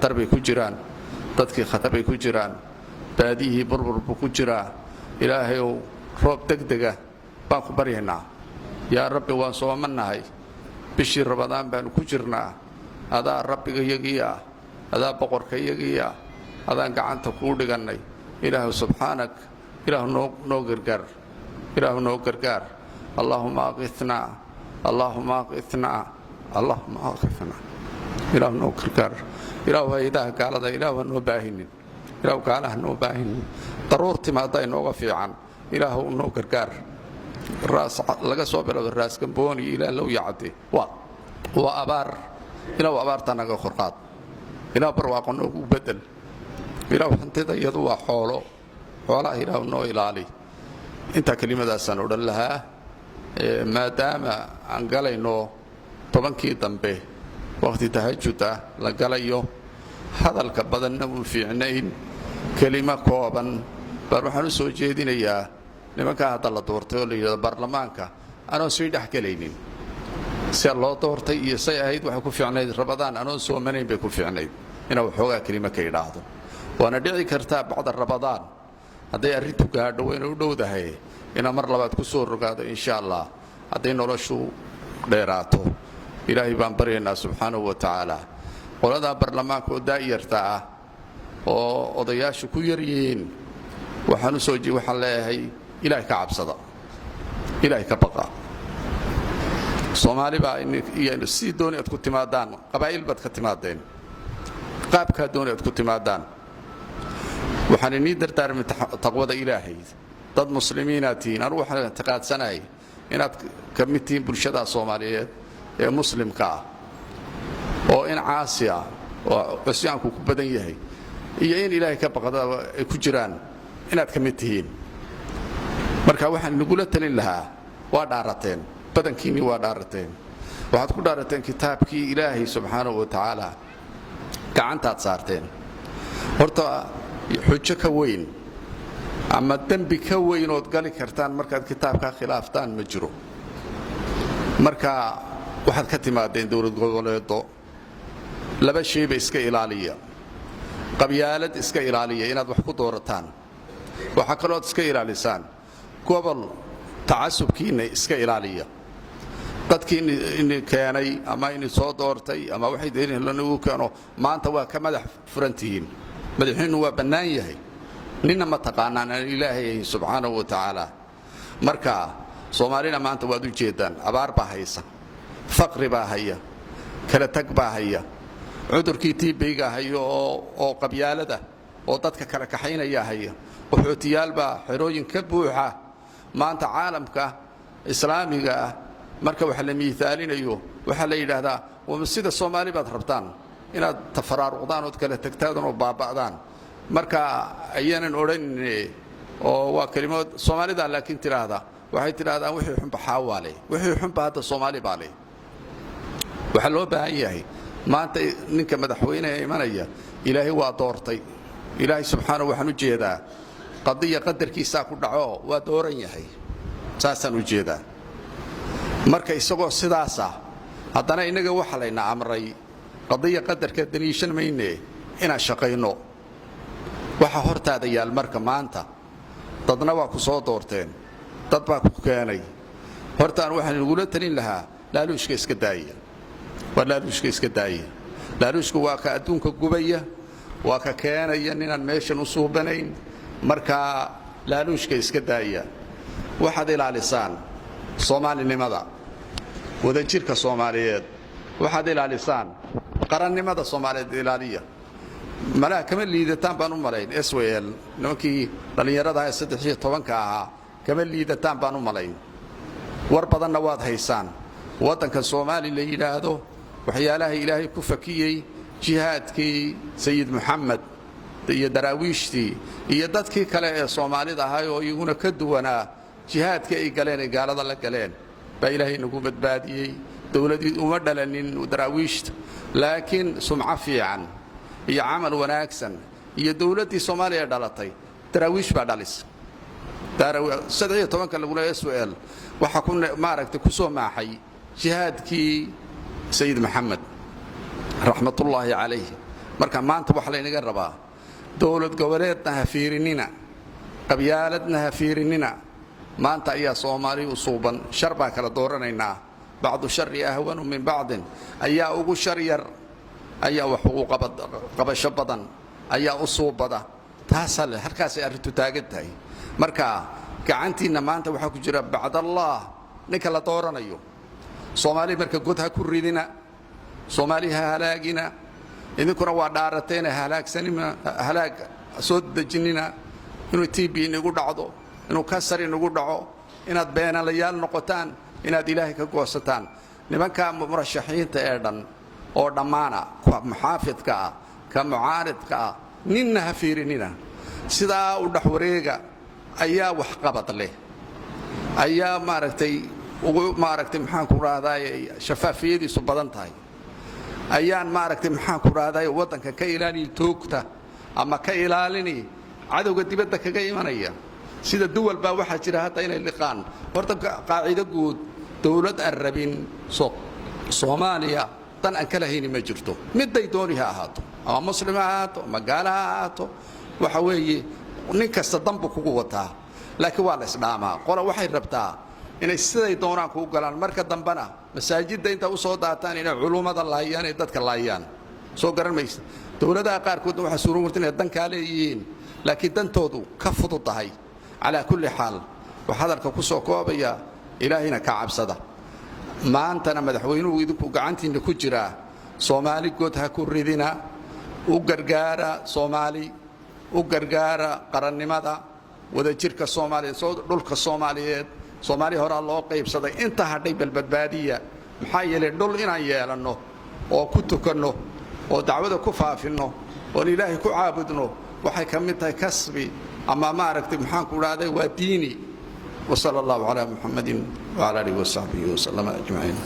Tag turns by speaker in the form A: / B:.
A: Khatar bay ku jiraan dadkii, khatar bay ku jiraan baadiyihii, burbur buu ku jiraa. Ilaahayow, roob degdega baan ku baryaynaa. Yaa Rabbi, waan soomannahay, bishii Ramadaan baanu ku jirnaa. Adaa Rabbiga yagii ah, adaa boqorka yagii ah, adaan gacanta kuu dhigannay. Ilaahu, subxaanak, Ilaahu noo gargaar, Ilaahu noo gargaar. Allaahuma aqitnaa, Allaahuma aqitnaa, Allaahuma aqitnaa. Ilaahu noo gargaar. Ilaahu hay-adaha gaalada Ilaahu ha noo baahinin, Ilaahu gaalaha noo baahinin. Daruur timaadda inooga fiican. Ilaahu noo gargaar. Raas laga soo bilowda Raas Gambooni ilaa Lowya Cadde waa abaar. Ilaahu abaartaa naga korqaad. Ilaahu barwaaqo noogu bedel. Ilaahu hantida iyadu waa xoolo, xoolaha Ilaahu noo ilaali. Intaa kelimadaasaan odhan lahaa, maadaama aan galayno 10kii dambe, wakhti tahajud ah la galayo, hadalka badanna uun fiicnayn, kelimo kooban baan waxaan u soo jeedinayaa nimankaa hadda la doortay oo la yidhahdo baarlamaanka, anoon sii dhex gelaynin sia loo doortay iyo say ahayd. Waxay ku fiicnayd Rabadaan anoon soomanayn bay ku fiicnayd inaan waxoogaa kelimo ka idhaahdo. Waana dhici kartaa bacda Rabadaan hadday arrintu gaadho, wayna u dhowdahay, inaan mar labaad ku soo rogaado, insha Allah, hadday noloshu dheeraato. Ilaahay baan baryaynaa subxaanahu wa tacaala. Qoladaa baarlamaanka oo daa'yarta ah oo odayaashu ku yar yihiin, waxaan usoo waxaan leeyahay: Ilaahay ka cabsada, Ilaahay ka baqa. Soomaali baa si dooni aad ku timaadaan, qabaa'il baad ka timaadeen, qaabkaa dooni aad ku timaadaan, waxaan inii dardaarmay taqwada Ilaahay. Dad muslimiinaad tihiin. Anugu waxaan ictiqaadsanahay inaad ka mid tihiin bulshada Soomaaliyeed ee muslimka ah, oo in caasi ah oo cusyaanku ku badan yahay iyo in Ilaahay ka baqdaba ay ku jiraan inaad ka mid tihiin. Marka waxaan inagula talin lahaa, waa dhaarateen, badankiinni waa dhaarateen. Waxaad ku dhaarateen kitaabkii Ilaahay subxaanahu wa tacaala, gacantaad saarteen. Horta xujo ka weyn ama dembi ka weyn ood gali kartaan markaad kitaabkaa khilaaftaan ma jiro. Marka waxaad ka timaadeen dowlad goboleedo. Laba shayba iska ilaaliya: qabyaalad iska ilaaliya inaad wax ku doorataan, waxaa kalooad iska ilaalisaan gobol tacasubkiinna iska ilaaliya. Dadkii ini keenay ama ini soo doortay ama waxay lanagu keeno maanta waa ka madax furan tihiin, madaxiinnu waa bannaan yahay. Ninna ma taqaanaan aan Ilaahay ahayn subxaanahu wa tacaala. Marka Soomaalina maanta waad u jeedaan: abaar baa haysa, faqri baa haya, kala tag baa haya, cudurkii TB-ga hayo oo qabyaalada oo dadka kala kaxaynaya haya, qaxootiyaal baa xerooyin ka buuxa. Maanta caalamka islaamiga ah marka wax la miaalinayo, waxaa la yidhaahdaa: sida Soomaali baad rabtaan inaad tafaraaruqdaan ood kala tagtaan oo baaba'daan. Marka ayaanan odhanin oo waa kelimad Soomaalida, laakiin tidhaahda, waxay tidhahdaan: wixii xunba xaawaale, wixii xunba hadda Soomaali baa leh. Waxaa loo baahan yahay maanta ninka madaxweyneha imanaya, Ilaahay waa doortay. Ilaahay subxaanahu, waxaan u jeedaa, qadiya qadarkiisaa ku dhaco, waa dooran yahay, saasaan u jeedaa. Marka isagoo sidaasa, haddana innaga waxa layna amray, qadiya qadarka daniishan mayne, inaan shaqayno. Waxa hortaada yaal marka maanta, dadna waa ku soo doorteen, dad baa ku keenay. Hortaan waxaan igula talin lahaa: laaluushka iska daaya, waa laaluushka iska daaya. Laaluushku waa ka adduunka gubaya, waa ka keenaya ninaan meeshan u suubanayn. Marka laaluushka iska daaya. Waxaad ilaalisaan soomaalinimada, wadajirka Soomaaliyeed. Waxaad ilaalisaan qarannimada Soomaaliyeed, ilaaliya. Malaha kama liidataan baan u malayn SYL, nimankii dhallinyarada ee 13-ka ahaa, kama liidataan baan u malayn. War badanna waad haysaan. Waddanka Soomaali la yidhaahdo, waxyaalaha Ilaahay ku fakiyey jihaadkii Sayid Moxamed iyo Daraawiishtii iyo dadkii kale ee Soomaalida ahay oo iyaguna ka duwanaa, jihaadkii ay galeen ay gaalada la galeen baa Ilaahay nagu badbaadiyey. Dowladii uma dhalanin Daraawiishta, laakiin sumco fiican iyo camal wanaagsan iyo dowladdii Soomaaliya dhalatay Daraawiish baa dhalis. 13-ka lagula SYL waxaa ku maaragtay ku soo maaxay jihaadkii Sayid Maxamed raxmatullaahi calayh. Marka maanta waxa laynaga rabaa, dowlad goboleedna ha fiirinina, qabyaaladna ha fiirinina. Maanta ayaa Soomaali u suuban. Shar baa kala dooranaynaa. Bacdu shari ahwanu min bacdin. Ayaa ugu shar yar, ayaa wax ugu qabasho badan, ayaa u suubada. Taasaa le halkaasay arrintu taagan tahay. Marka gacantiinna maanta waxaa ku jira, bacdallaah, ninka la dooranayo Soomaali. Marka god ha ku ridina Soomaali, ha halaagina. Idinkuna waa dhaarateena, halaagsanima, halaag soo dejinina, inuu TB inagu dhacdo, inuu kansar inagu dhaco, inaad beenalayaal noqotaan, inaad Ilaahay ka goosataan. Nimanka murashaxiinta ee dhan oo dhammaana, ka muxaafidka ah, ka mucaaridka ah, ninna ha fiirinina. Sidaa u dhex wareega. Ayaa waxqabad leh, ayaa maaragtay ugu maaragtay, maxaan ku rahdaay, shafaafiyadiisu badan tahay, ayaan maaragtay, maxaan ku rahdaay, waddanka ka ilaalini toogta ama ka ilaalini cadowga dibadda kaga imanaya. Sida duwal baa waxaa jira hadda inay liqaan. Horta qaacido guud, dowlad aan rabin Soomaaliya dan aan kala hayni ma jirto, midday dooni ha ahaato, ama muslim ha ahaato ama gaala ha ahaato. Waxa weeye, nin kasta danbu kugu wataa, laakiin waa la isdhaamaa. Qola waxay rabtaa inay siday doonaan kuu galaan, marka dambena masaajidda inta u soo daataan inay culummada laayaan, ay dadka laayaan. Soo garan maysa? Dowladaha qaarkoodna waxaa suuran warta inay dankaa leeyihiin, laakiin dantoodu ka fudud tahay. Calaa kulli xaal, waxaa hadalka ku soo koobaya, Ilaahayna ka cabsada. Maantana madaxweynuhu idinku gacantiinna ku jiraa. Soomaali god ha ku ridina. U gargaara Soomaali, u gargaara qarannimada, wadajirka Soomaaliyeed, dhulka Soomaaliyeed. Soomaaliya horaa loo qaybsaday, inta hadhay balbadbaadiya. Maxaa yeelay, dhul inaan yeelanno oo ku tukanno oo dacwada ku faafinno oon Ilaahay ku caabudno waxay ka mid tahay kasbi ama maaragtay, maxaan ku dhahday, waa diini. وصلى الله على محمد وعلى آله وصحبه وسلم أجمعين.